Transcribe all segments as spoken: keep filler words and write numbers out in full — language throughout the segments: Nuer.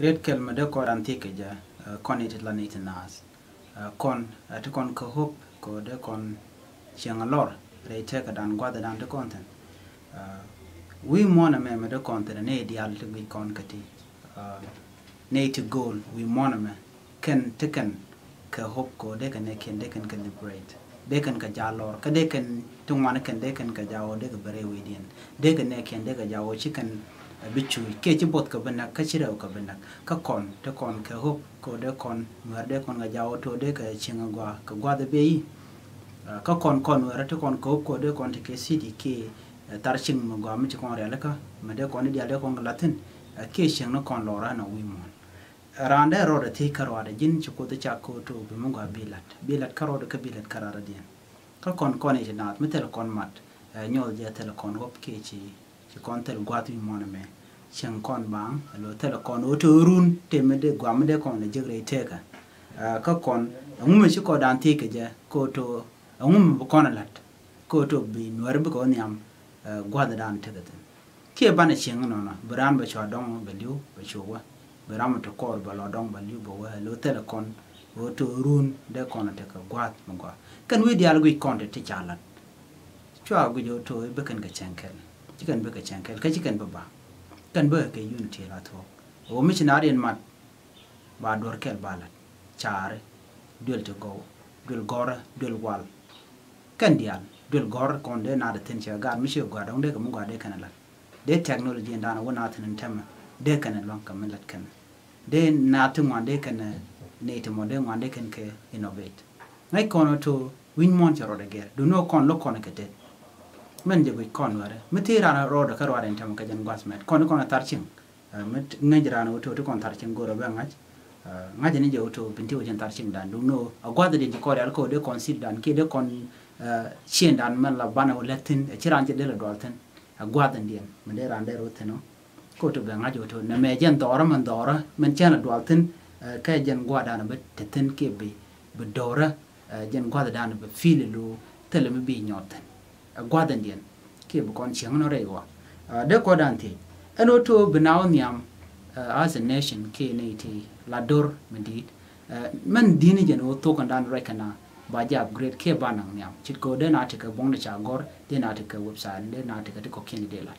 Riet kɛl mi dee kɔn ran thiek kɛ jɛ, kɔn i̱ ti la ni ti naath. Kɔn ɛ ti kɔn kä hope kɛ dee kɔn cieŋ a lɔr rɛy tëkädan gua̱thdan ti kɔn thi̱n. Wi̱i̱ muɔ̱ɔ̱n ɛmɛ mi dee kɔn thi̱n ni diaal ti guic kɔn kä ti ni ti go̱o̱l wi̱i̱ muɔ̱ɔ̱n ɛmɛ kɛn ti kɛn kɛ hope kɛ dee kɛn nɛ kiɛn dee kɛn kɛ liberate dee kɛn kɛ ja̱ lɔr kä dee kɛn ti ŋuan kɛn dee kɛn kɛ ja̱ wä dee kɛ bɛ rɛy wi̱i̱diɛn dee kɛn nɛ kiɛn dee kɛ ja̱ wä ci kɛn bi cuuc kiɛ ci both kɛ bi näk kä ci rɛw kɛ bi näk kä kɔn ti kɔn kɛ hope kɛ dee kɔn nuɛr dee kɔn kɛ ja̱ wä to dee kɛ cieŋ gua kɛ gua̱th bɛ yi. Kä kɔn kɔn nuɛr ti kɔn kɛ hope kɛ dee kɔn ti kɛ city kiɛ thar cieŋ mi gua mi ci kɔn rialikä mi dee kɔn i̱ diaal dee kɔn kɛ la̱thi̱n. Kiɛ cieŋ ni kɔn lɔra nɔ wi̱i̱ muɔ̱ɔ̱n. Raan dee rɔɔdɛ thiec kä ruaadɛ ji̱n ci Kuoth cak ko̱o̱t to̱o̱k bi mi gɔaa bi lat bi lat kä rɔɔdɛ kä bi lat kä raadädiɛn. Kä kɔn kɔn i̱ ti naath mi thil kɔn mat nyuɔth jɛ thil kɔn ɣɔp kiɛ ci ci kɔn thil gua̱a̱th wi̱i̱ muɔ̱ɔ̱n ɛmɛ cieŋ kɔn baaŋ lo thil kɔn ɣöö to̱o̱k run tëë mi dee gua̱a̱th mi dee kɔn lɛ jek rɛy tëëkä. Kä kɔn ɛŋu mi ci kɔn daan thiec kɛ jɛ ko̱o̱t to̱o̱k ɛŋu mi bi kɔn ɛ lat ko̱o̱t to̱o̱k bi nuäär bikɛ wä nhiam gua̱a̱th daan tekɛ thi̱n. Kiɛ banɛ cieŋ nɔnɔ bi raan bɛ cua dɔŋ bɛ li̱w bɛ cu wä bi ram mi ti kɔɔr bɛ lɔ dɔŋ bɛ li̱w bɛ wä lo thilɛ kɔn ɣöö to̱o̱k run dee kɔn tekɛ gua̱a̱th mi gɔaa. Kɛn wi̱i̱ diaal guic kɔn ti ti ca lat cua guic ɣöö to̱o̱k i̱ bi kɛn kɛ cieŋ kɛl ci kɛn bi kɛ cieŋ kɛl kä ci kɛn bi ba kɛn bi kɛ kɛ unity la thuɔ̱k. Ɣöö mi ci naat in mat ba duɔ̱r kɛl ba lat caari duel ti gɔw duel gɔrä duel wal. Kɛn diaal duel gɔr kɔn dee naat thi̱n cɛ gaat mi ci gɔaa dɔ̱ŋ dee kɛ mi gɔaa dee kɛn lat dee technology in daanɛ wä naat thi̱n in tɛmɛ dee kɛn luaŋ kɛ mi lat kɛn dee naat ti ŋuan dee kɛn nɛy ti mɔ dee ŋuan dee kɛn kɛ innovate. Ŋäc kɔn ɔ to wi̱ny muɔ̱ɔ̱n cɛ rɔɔdɛ gɛr duno kɔn lo̱k kɔn kɛ tet. Mɛn jɛ guic kɔn wɛrɛ mi thii raan rɔɔdɛ kä ruaadɛ in tɛmɛ kɛ jɛn gua̱th mɛt kɔn kɔn a thar cieŋ. Ɛ, mi ŋäc raan ɣöö to̱ ti kɔn thar cieŋ go̱o̱rä bɛ ŋa̱c. Ɛ, ŋa̱c ni jɛ ɣöö to̱ bin ti wä cin thar cieŋdan duŋ ni ɣöö a gua̱th diɛn ci kɔn rial kä ɣöö dee kɔn sitdan kiɛ dee kɔn, ɛ, ciëndan mɛn la banɛ wä lät thi̱n ɛ ci raan ci dee la dual thi̱n. Ɛ gua̱th in diɛn mi dee raan dee rot thi̱n ɔ. Kä ɣöö to̱ bɛ ŋa̱c ɣöö to̱ nɛmɛ jɛn dhɔrä mɛn dhɔrä mɛn cɛn la dual thi̱n. Ɛ, kä jɛn gua̱dan bi te thi̱n kiɛ bi, bi do̱rä. Ɛ, jɛn gua̱thdan bɛ feel lo thilɛ mi bi nyɔt thi̱n. Ɛ gua̱th in diɛn kiɛ bi kɔn cieŋ nɔ rɛy wä. Ɛ, dee kɔdan thiec ɛn ɣöö to̱ bi na wä nhiam, ɛ, as a nation kiɛ nɛy ti la do̱r mi di̱i̱t. Ɛ, mɛn di̱i̱t ni jɛn ɣöö thok kɛn dan ruac kɛn na ba jɛ upgrade kiɛ ba naŋ nhiam cit kɛ ɣöö dee na tekɛ buɔ̱ŋ ni ca gɔ̱r dee na tekɛ website dee na tekɛ ti kɔ̱kiɛn dee lat.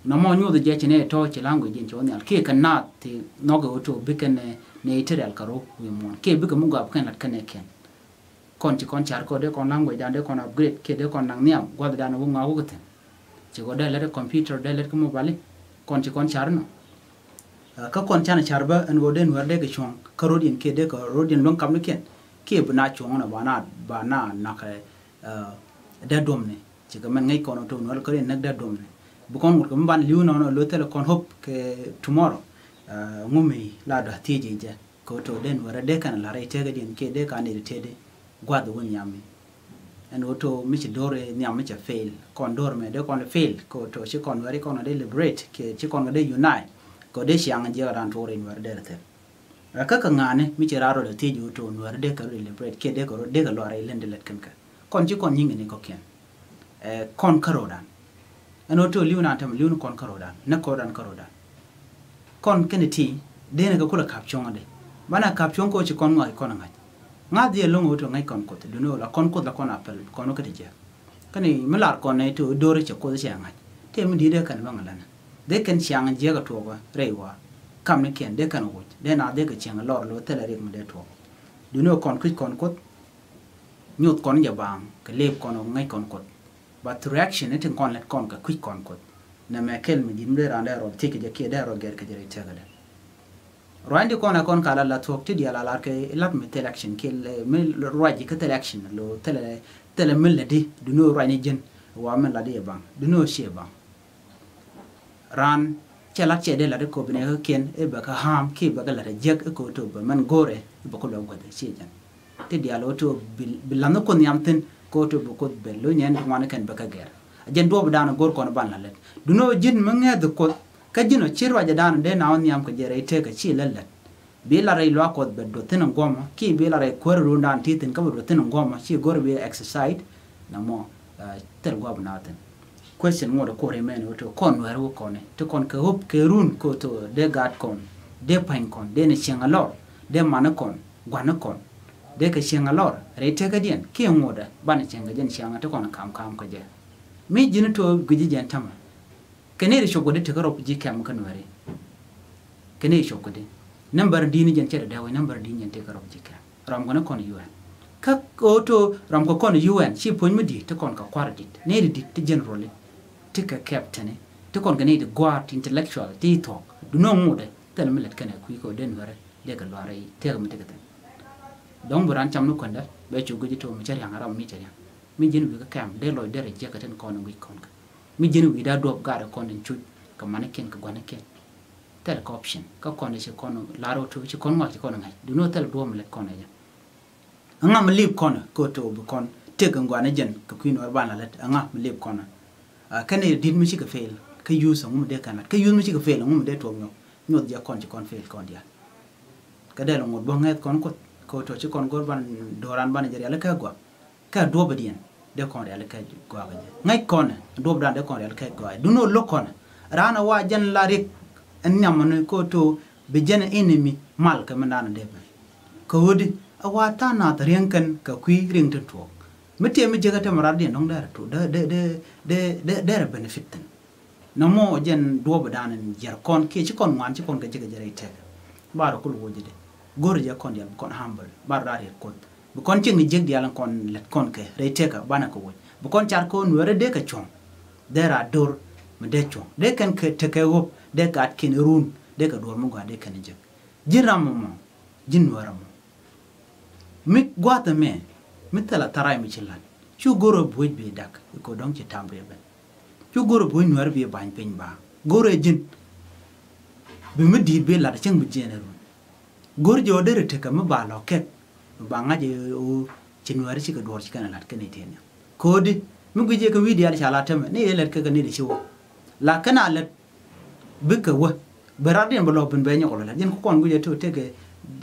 Nɔmɔ nyuɔth jɛ ci nɛ tɔ̱ ci language in ci wä nhial kiɛ kɛ naath ti nhɔk ɛ ɣöö to̱ bikɛ nɛ nɛ iti rial kɛ rok wi̱i̱ muɔ̱ɔ̱n kiɛ bikɛ mi gɔaa bikɛn lat kɛn ɛ kiɛn. Kɔn ci kɔn car kɔ dee kɔn language dan dee kɔn upgrade kiɛ dee kɔn naŋ nhiam gua̱th dan wä ŋɔak wä kɛ thi̱n. Ci kɔ dee lät computer dee lät kä mobile kɔn ci kɔn car nɔ. Kä kɔn canɛ car bä ɛn ɣöö dee nuɛr dee kɛ cuɔ̱ŋ kä ro̱d in kiɛ dee kɛ ro̱d in luäŋ kam ni kiɛn kiɛ bi na cuɔ̱ŋ nɔ ba na ba na nak dee duɔ̱mni. Cikɛ mɛn ŋäc kɔn ɔ to̱ nuɔl käri näk dee duɔ̱mni. Bi kɔn ŋut kɛ mi ban li̱w nɔnɔ lo thilɛ kɔn hope kɛ tomorrow. Ŋumi la dɔ̱ thiec jɛ kɛ ɔ to̱ den wärä dee kɛn la̱r rɛy tëkädiɛn kiɛ dee ka nɛy ti tëëdi gua̱th wä nhiam mi. Ɛn ɔ to̱ mi ci do̱r nhiam mi cɛ fail kɔn do̱r mɛ dee kɔn fail kɛ ɔ to̱ ci kɔn wärä kɔn dee liberate kiɛ ci kɔn dee unite kɛ ɔ dee ciaŋ jiɛk ran tuɔɔr in wärä dee rɛ thil. Ɛ kä kɛ ŋa̱a̱ni mi ci raar rɔ dee thiec wä to̱o̱ nuäärä dee kɛ rɔ deliberate kiɛ dee kɛ rɔ dee kɛ luaar rɛy lɛn dee lät kɛn kɛ kɔn ci kɔn nyiŋ ni kɔ̱kiɛn. Ɛ kɔn kä ro̱dan ɛn wä to̱o̱ li̱w naan tɛmɛ li̱w ni kɔn kä ro̱dan ni kɔn ro̱dan kä ro̱dan. Kɔn kɛn ti dee ni kɛ kulɛ ka̱p cuɔ̱ŋ dee banɛ ka̱p cuɔ̱ŋ kɛ wä ci kɔn ŋɔak kɔn ŋa̱c. Ŋa̱th yɛ lo̱ŋ wä to̱o̱ ŋa̱c kɔn kuoth duni wä la kɔn kuoth la kɔn a pɛl kɔn wä kä ti jiɛk. Kä ni mi lar kɔn nɛ to̱o̱ do̱ri cɛ kuoth cɛ ŋa̱c tëë mi di̱i̱t dee kɛn luäŋ länä. Dee kɛn ciaŋ jiɛk a tuɔɔkä rɛy wä kam ni kiɛn dee kɛn wuc dee na dee kɛ ciaŋ lɔr lo thilɛ riɛk mi dee tuɔɔk. Duni wä kɔn kui̱c kɔn kuoth nyuth kɔn jɛ baaŋ kɛ lep kɔn wä ŋäc kɔn kuoth. But through action ni tin kɔn lɛt kɔn kɛ kui̱c kɔn kuoth. Nɛ mɛ kɛl mi ji̱n mi dee raan dee rɔ thiec kɛ jɛ kiɛ dee rɔ gɛr kɛ jɛ rɛy tëkädɛ. Ruacni ti kɔn ɛ kɔn ka la la thuɔ̱k ti diaal a lar kɛ lat mi thil action kiɛ mi ruac ji̱ kä thil action lo thilɛ thilɛ mi lätdi duni wä ruacni ji̱n. Wa mi lätdi ɛ baŋ duni wä ci ɛ baŋ. Raan cɛ lat cɛ dee lat i̱ kop inɛ kä kiɛn i̱ bɛ kä ha̱a̱m kiɛ bɛ kä lat ɛ jiäk i̱ kop i̱ to̱ bɛ mɛn go̱o̱rɛ i̱ bɛ kä luɛ guäth i̱ ci jɛn. Ti diaal ɣöö to̱ bi la̱nh i̱ kuoth nhiam thi̱n kɛ ɣöö to̱ bi kuoth bɛ lo̱ny ɛn ti ŋuan i̱ kɛn bɛ kä gɛr. Jɛn duɔ̱ɔ̱p dan go̱o̱r kɔn ban la lät duno ji̱n mi ŋɛ̈th kuoth. Kä ji̱n ɔ ci ruacdan dee na wä nhiam kɛ jɛ rɛy tëëkä ci lät lät. Bi la rɛy luaak kuɔth bɛ duɔth thi̱n in guɔmɔ kiɛ bi la rɛy kuäär rundan ti thi̱n kä bɛ duɔth thi̱n in guɔmɔ ci go̱r bi exercise. Namɔ thil guap na thi̱n. Question ŋuɔt kuɔr imɛn wä to kɔn nuɛr wä kɔn ti kɔn kɛ hope kɛ run ko to dee gaat kɔn. Dee pa̱ny kɔn, dee ni cieŋ a lɔr, dee mani kɔn, gua̱ni kɔn. Dee kɛ cieŋ a lɔr rɛy tekädiɛn kiɛ ŋuɔdɛ banɛ cieŋ kɛ jɛn cieŋ a ti kɔn kam kam kɛ jɛ. Mi ji̱n to̱ gui̱ci jɛn tämɛ. Kɛ ni ri cop kɛ di tekä rɔp ji̱ kɛm kä Nuɛri. Kɛ ni ri cop kɛ di. Nambär di̱n jɛn cɛ dee wec nambär di̱n jɛn tekä rɔp ji̱ kɛm. Rɔm kɔn kɔn U N. Kä kɛ ɣöö to rɔm kɛ kɔn U N ci puɔ̱ny mi di̱t ti kɔn kɛ kua̱r di̱t. Ni ri di̱t ti generally. Ti kɛ captain. Ti kɔn kɛ ni ri gua̱a̱r ti intellectual ti thuɔ̱k. Dunɔ ŋuudɛ. Thil mi lät kɛnɛ kui̱ kɛ ɣöö den wärä. Dee kɛ luaar rɛy tëëk mi ti kɛ thi̱n. Dɔ̱ŋ bi raan cam ni kuändä bɛ cu guic ito̱ mi cä ria̱ŋ a ram mi cä ria̱ŋ. Mi ji̱n wi̱i̱ kä kɛm dee lɔcdɛ rɛy jiäk kɛ tin kɔn in guic kɔn kä. Mi ji̱n wi̱i̱ daa duɔ̱p gaat kɔn in cuc kɛ manikiɛn kɛ gua̱nikiɛn. Thil kɛ option kä kɔn ci kɔn lar ɣöö to ci kɔn ŋɔak ci kɔn ŋa̱c. Duundɛ ɣöö thil duɔ̱ɔ̱p mi lät kɔn ɛ jɛ. Ɛŋa mi lip kɔn kä to bi kɔn tëk in gua̱ni jɛn kɛ kui̱ Nuɛr ban la lät ɛŋa mi lip kɔn. Kɛn i̱ di̱t mi cikɛ fail kä youth ɛŋu mi dee kɛn lat kä youth mi cikɛ fail ɛŋu mi dee tuɔɔk nyuɔth nyuɔth jɛ kɔn ci kɔn fail kɔn diaal. Kä dee lɛ ŋot bä ŋɛth kɔn kuoth kä to ci kɔn go̱r ban do̱ran ban jɛ riali kɛ gɔaa. Kä duɔpdiɛn dee kɔn riali kɛ gɔaa kɛ jɛ ŋäc kɔn duɔpdan dee kɔn riali kɛ gɔaa dun ɔ lo̱k kɔn. Raan ɛ wa jɛn la riɛk ɛn nhiamɔ ni kä to bi jɛn enemy mal kɛ min raan ɛ dee ben. Kä ɣöödi ɛ wa tha̱a̱ŋ nath riɛŋ kɛn kɛ kui̱ riɛŋ tin tuɔɔk. Mi tiɛm mi jiäkä tɛmɛ rat diɛn dɔ̱ŋ derɛ tu derɛ derɛ derɛ benefit thi̱n. Nɔmɔ jɛn duɔ̱ɔ̱p dan in jiɛr kɔn kiɛ ci kɔn ŋuan ci kɔn kɛ jiäkä jɛ rɛy tɛkɛ. Bar kul woc jɛ dɛ go̱r jɛ kɔn dial bi kɔn humble bar rar yɛ kuoth bi kɔn cieŋ ni jiäk dial in kɔn lɛt kɔn kɛ rɛy tɛkɛ banɛ kɛ woc bi kɔn car kɔn Nuɛrɛ dee kɛ cuɔ̱ŋ. Dee raa do̱r mi dee cuɔ̱ŋ dee kɛn kɛ tekɛ ɣöp dee gat kiɛn run dee kɛ duɔ̱ɔ̱r mi gɔaa dee kɛn jiäk. Ji̱n ram mɔ mɔ ji̱n Nuɛrɛ mɔ. Mi gua̱a̱th ɛmɛ mi thilɛ tharay mi ci la̱t cu go̱r ɛ buɔ̱c bi dak i̱ ko̱ dɔ̱ŋ ci tam riɛ ben. Cu go̱r ɛ buɔ̱c Nuɛɛr bi ba̱ny piny ba go̱r ɛ ji̱n. Bi mi di̱i̱t bi la̱t cäŋ bi jiɛn ɛ run. Go̱r jɛ ɣöö derɛ tekɛ mi ba lɔ kɛk mi ba ŋa̱c ɛ ɣöö ci Nuɛɛr cikɛ duɔ̱ɔ̱r ci kɛn ɛ la̱t kɛn ɛ tëë nhiam. Ko̱di mi guic ɛ kɛ wi̱i̱ diaal ca la̱t tämɛ ni ɛ lät kɛ kɛ ni di ci wä. La kɛn a lät bikɛ wä bɛ rat diɛn bɛ lɔ ben bɛ nyɔk lɔ lɛ jiɛn kɔn guic ɛ to tekɛ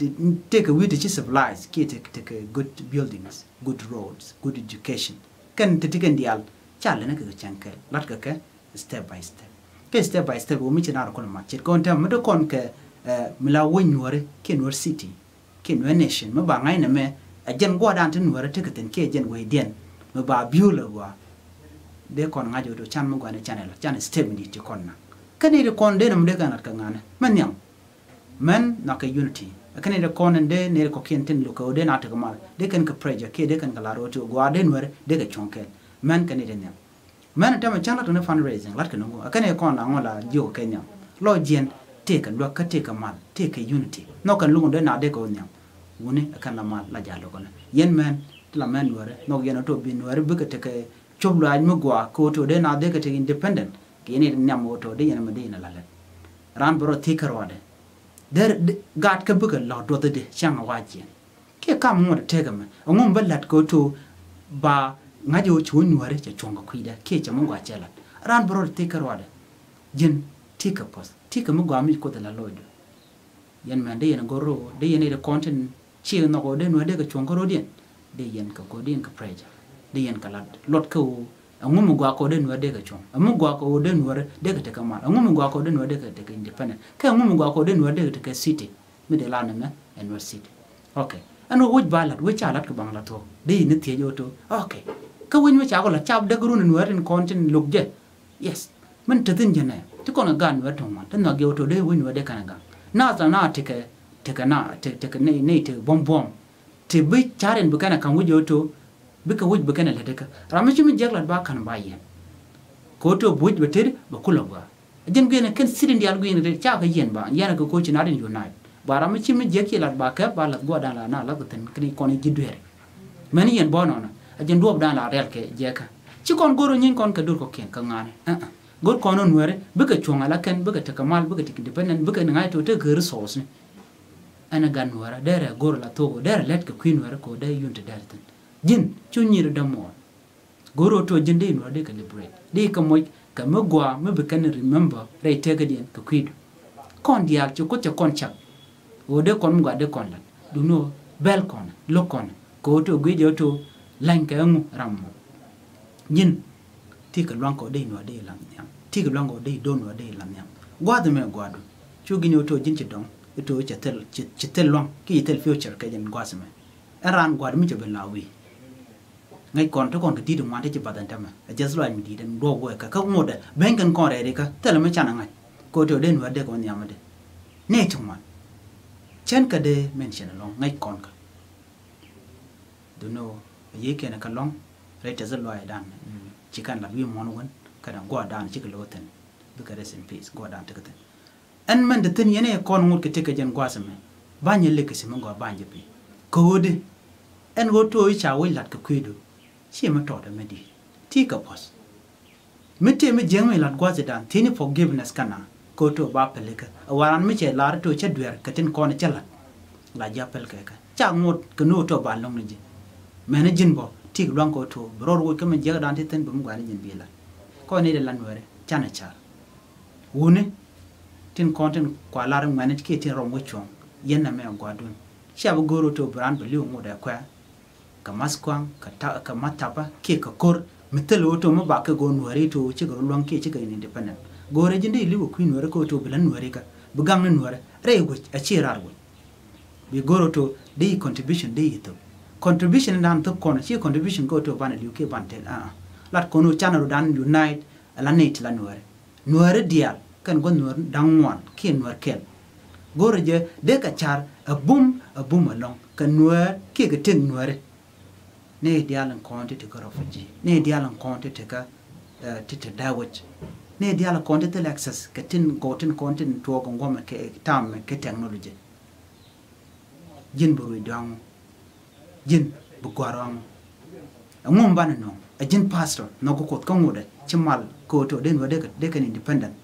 tekɛ wi̱i̱ ti ci civilized kiɛ tekɛ good buildings, good roads, good education. Kɛn ti ti kɛn diaal ca lɛ ni kɛ kɛ cɛn kɛ lat kɛ kɛ step by step. Kɛ step by step wä mi ci nar kɔn mat cit kɔn tɛm mi ti kɔn kɛ mi la wä Nuɛri kiɛ Nuɛri city. Kiɛ Nuɛr nation mi ba ŋa̱cnɛ mɛ ɛ jɛn gua̱dan ti Nuɛr tekɛ thi̱n kiɛ jɛn wecdiɛn mi ba biol ɛ gɔaa. Dee kɔn ŋa̱c ɣöö to can mi gua̱n ɛ can ɛ la can ɛ step mi di̱t ti kɔn na. Kä nɛy ti kɔn dee nɔm dee kɛn lat kɛ ŋa̱nɛ mɛ nhiam. Mɛn nhɔakɛ unity ɛ kä nɛy ti kɔn ɛn dee nɛy ti kɔ̱kiɛn tin lo̱k kɛ ɣöö dee na tekɛ mal dee kɛn kɛ pressure kiɛ dee kɛn kɛ lar ɣöö ti gɔaa dee Nuɛr dee kɛ cuɔ̱ŋ kɛɛl. Mɛn kɛ nɛy ti nhiam. Mɛn tɛmɛ cäŋ lat kɛ ni fundraising lat kɛ ni ŋu ɛ kɛn ɛ kɔn la ŋu la jiök kɛ nhiam lɔ jiɛn tëëkɛ luäk kä tëëkɛ mal tëëkɛ unity nhɔk kɛn luk dee na dee kɛ wä nhiam. Wuni ɛ kɛn la mal la jal luk kɛn yɛn mɛn ti la mɛn Nuɛri nhɔk yɛn ɔ to bi Nuɛri bikɛ tekɛ cop luaac mi gɔaa kɛ wä to dee na dee kɛ tekɛ independent kɛ yɛn ɛ nhiam wä to dee yɛn mɛ dee yɛn la lɛt. Raan bɛ rɔ thi̱i̱k kɛ ruaadɛ dee gaat kä bikɛ lɔ duɔth dee cäŋ ɛ wa jiɛn. Kiɛ kam ŋuɔ̱t ɛ tëëk ɛmɛ ɛŋu mi bä la̱t kɛ ɣöö to ba ŋa̱c ɣöö ci wä Nuääri cɛ cuɔ̱ŋ kɛ kui̱dɛ kiɛ cɛ mi gɔaa cɛ la̱t. Raan bi rɔɔd thi̱i̱k kä ruaadɛ. Ji̱n ti̱i̱ kɛ puɔ̱th ti̱i̱ kɛ mi gɔaa mi Kuoth ɛ la lo̱cdu. Yɛn mɛn dee yɛn ɛ go̱r ro̱o̱ dee yɛn ɛ ri kɔn tin ci nhɔk ɣöö dee Nuääri dee kɛ cuɔ̱ŋ kä ro̱o̱diɛn. Dee yɛn kɛ go̱r dee yɛn kɛ pressure dee yɛn kɛ la̱t luɔt kä ɣöö ɛŋu mi gɔaa kɛ ɣöö dee Nuääri dee kɛ cuɔ̱ŋ ɛŋu mi gɔaa kɛ ɣöö dee Nuääri dee kɛ tekɛ mal ɛŋu mi gɔaa kɛ ɣöö dee Nuääri dee kɛ tekɛ independent kɛ ɛŋu mi gɔaa kɛ ɣöö dee Nuääri dee kɛ tekɛ city. Mi dee la nɛmɛ ɛn wä city. Ok. Ɛn wä wec ba lat wec ca lat kɛ baŋ la thuɔ̱k dee yini thiec ɣöö to. Ok. Kä wec mi ca kɔ lat ca däk run ɛn wä rin kɔn tin lo̱k jɛ. Yes. Min te thin jɛ nɛ ti kɔn kɛ gan wä ti ŋuan ti nhɔak jɛ ɣöö to dee wec wä dee kɛn ɛ gaŋ. Naath la na tekɛ tekɛ na tekɛ nɛy nɛy tekɛ buɔ̱m buɔ̱m. Ti bi ca̱r in bi kɛn ɛ ka̱m wec ɣöö to bikɛ wec bi kɛn ɛ lät ikä ram mi ci mi jiäk lat ba ka̱n ba yɛn. Kɛ ɣöö to bi wec bɛ tet bɛ kulɛ gɔaa. Ɛ jɛn guiɛn ɛ kɛn city diaal guiɛn ɛ ca kɛ yɛn ba yɛn ɛ kɛ koci na rin unite ba ram mi ci mi jiäk ci lat ba kɛ ba lath gua̱dan la na lath kɛ thi̱n kɛn kɔn ji̱ dueeri. Mɛn yɛn bɔ nɔnɔ ɛ jɛn duɔɔpdan la rial kɛ jiɛkä. Ci kɔn go̱r ɔ nyiny kɔn kɛ dur kɔkiɛn kɛ ŋa̱nɛ. Go̱r kɔn ɔ Nuääri bikɛ cuɔ̱ŋ ala kɛn bikɛ tekɛ mal bikɛ tekɛ independent bikɛ ni ŋa̱c to tekɛ resource ni. Ɛn ɛ gat Nuäärä derɛ go̱r la thok derɛ lɛt kɛ kui̱ Nuäärä kɛ dee yun ti derɛ thi̱n. Ji̱n cu nyir dämuɔɔr. Go̱r ɣöö tuɔɔk ji̱n dee Nuäär dee kɛ liberate dee kɛ moc kɛ mi gɔaa mi bi kɛn remember rɛy tekädiɛn kɛ kui̱du. Kɔn diaal ci Kuoth cɛ kɔn cak ɣöö dee kɔn mi gɔaa dee kɔn lat duundɛ ɣöö bɛl kɔn lo̱k kɔn kɛ ɣöö tuɔɔk guic ɣöö tuɔɔk la̱ny kɛ ɛŋu ram mɔ. Ji̱n ti̱i̱ kɛ luaŋ kɛ ɣöö dee Nuäär dee la nhiam ti̱i̱ kɛ luaŋ kɛ ɣöö dee do̱r Nuäär dee la nhiam. Gua̱a̱th ɛmɛ gua̱a̱du cu gi̱n ɣöö tuɔɔk ji̱n ci dɔ̱ŋ. Ito cɛ thil, cɛ, cɛ thil luaŋ, ki cɛ thil future kɛ jɛn gua̱a̱th mɛ. Ɛn raan gua̱a̱th mi cɛ ben la wi̱i̱. Ŋäc kɔn ti kɔn kɛ di̱t ŋuan ti ci bath ɛn tämɛ. Ɛ jɛth lɔac mi di̱t ɛn duɔk wɛ kɛ kä ŋot ɛ. Beny kɛn kɔn rɛɛri kä, thil mi can a ŋa̱c. Kɛ ito dee nuɛr dee kɛ wä nhiam mi dee. Nɛ ti ŋuan. Cɛn kɛ dee mention ɛlɔŋ, ŋäc kɔn kä. Dunɔ, a yiëë kɛn kä lɔ̱ŋ, rɛy tɛth lɔaacdan. Ci kɛn lat wi̱i̱ muɔ̱n wän, kɛn a gua̱a̱rdan cikɛ lo̱ thi̱n. Bikɛ rest in peace, gua̱a̱rdan tekɛ thi̱n. Ɛn mɛn te thi̱n yɛn ɛ kɔn ŋot kɛ tekɛ jɛn gua̱a̱th ɛmɛ. Ba̱ny ɛ legacy mi gɔaa ba̱ny jɛ piny. Kɛ ɣöö di, ɛn ɣöö to̱o̱ i̱ ca wec lat kɛ kui̱du. Ci mi tɔɔt ɛmɛ di̱i̱t. Ti kɛ puɔ̱th. Mi tëë mi jiäŋ mi lat gua̱thidan thi̱n i̱ forgiveness kɛn a kɛ ɣöö to̱ ba pälikä. Ɛ waran mi cɛ lar i̱ to̱ cä dueer kɛ tin kɔn i̱ cä lat. La ji̱ a päl kɛ kɛ. Ca ŋot kɛ ni ɣöö to̱ ba lo̱ŋ ni ji̱. Mɛn i̱ ji̱n bä, tik luaŋ kɛ ɣöö to̱, bi rɔɔd woc kä mi jiäkdan ti thi̱n bi mi gua̱n i̱ ji̱n bi lat. Kɔn i̱ dee lat nuɛɛri, canɛ car. Wuni, tin kɔn tin kua lar i̱ ŋuɛ̈ni kiɛ tin rɔm wec cuɔ̱ŋ. Yɛn nɛmɛ ɛ gua̱dun. Cia bi go̱o̱r ɣöö to̱ bi raan bi li̱w ŋot ɛ kuɛ. Kɛ math kua̱ŋ, kɛ ta-, kɛ math tapa, kiɛ kɛ ko̱r. Mi thil ɣöö to̱ mi bak kɛ go̱o̱r nuääri to̱ cikɛ rɔ luäŋ kiɛ cikɛ in independent. Go̱o̱rɛ ji̱n dee li̱w kɛ kui̱ nuääri kɛ ɣöö to̱ bi la nuääri kä. Bi gaŋ ni nuääri. Rɛy wec, a ci raar wec. Bi go̱o̱r ɣöö to̱ dee yi contribution dee yi thop. Contribution dan thop kɔn, ci contribution kɛ ɣöö to̱ banɛ li̱w kiɛ ban tel. Ah, ah. Lat kɔn ɣöö canɛ rɔ dan unite, a la nɛy ti la nuääri. Nuääri diaal, kɛn gua̱th nuäär da̱ŋ ŋuan, kiɛ nuäär kɛl. Go̱rɛ jɛ, dee kɛ car, a bum, a bum ɛlɔ̱ŋ, kɛ nuäär, kiɛ kɛ tëk nuääri. Ni diaal in kɔn ti ti kä refugee. Ni diaal in kɔn ti ti kä, eh, ti ti dawec. Ni diaal in kɔn ti thil access kɛ tin gɔw tin kɔn tin tuɔɔk in guɔmɛ kɛ tam kɛ technology. Ji̱n bi ruec duaŋ. Ji̱n bi gua̱r duaŋ. Ɛŋu mi banɛ nöŋ? Ɛ ji̱n pastor nhɔk kɛ Kuoth kä ŋotdɛ ci mal kɛ ɣöö to̱ dee nuäär dee kɛ, dee kɛn independent.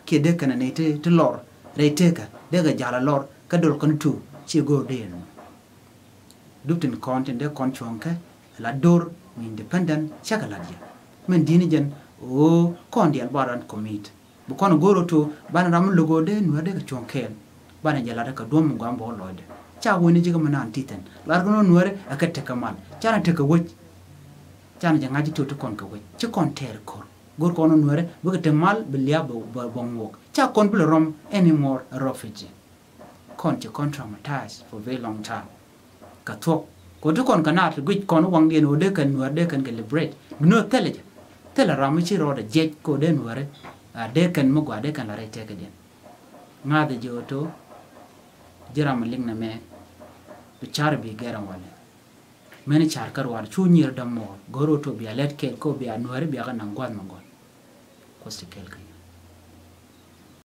Kiɛ dee kɛn ni ti, ti lɔr rɛy tekä dee kɛ ja̱l a lɔr kä dol kɔn tuuk ci go̱o̱r dee nöŋ. Dup tin kɔn tin dee kɔn cuɔ̱ŋ kɛ la do̱r mi independent cakɛ la̱t yɛ. Min di̱t ni jɛn ɣöö kɔn diaal ba raan commit. Bi kɔn go̱o̱r ɣöö to̱ banɛ ram mi lo̱k ɣöö dee nuäär dee kɛ cuɔ̱ŋ kɛɛl. Banɛ jɛ la̱t kɛ duɔ̱m mi gua̱a̱m bä wä lɔcdɛ. Ca wen ni ji̱ kä mi naan ti̱thi̱n. Lar kɛ nɔ nuääri ɛ kɛ tekɛ mal. Canɛ tekɛ wec. Canɛ jɛ ŋa̱c ji̱ to̱ ti kɔn kɛ wec. Ci kɔn tɛɛr ko̱r. Go̱o̱r kɔn nuääri bikɛ te mal bi lia̱a̱ bɛ, bɛ, bɛ ŋuɔk. Ca kɔn bi lɛ rɔm anymore refugee. Kɔn ci kɔn traumatized for very long time. Kɛ thuɔ̱k. Kɛ ti kɔn kɛ naat guic kɔn waŋdiɛn ɣöö dee kɛn nuäär dee kɛn kɛ liberate. Bi ni ɣöö thilɛ jɛ. Thilɛ ram mi ci rɔɔdɛ jiɛc kɛ ɣöö dee nuääri. A dee kɛn mi gɔaa dee kɛn la rɛy tɛkädiɛn. Ŋa̱thɛ jɛ ɣöö to̱. Ji̱ ram mi liŋ nɛmɛ. Bi car bi gɛr ɛn walɛ. Mɛni car kä ruaar cu nyier dämuɔɔr go̱r ɣöö to̱ bia lɛt kɛɛl kɛ ɣöö bia nuääri bia kɛ naŋ gua̱th mi gɔaa. Kuoth ti kɛɛl kɛ yɛ.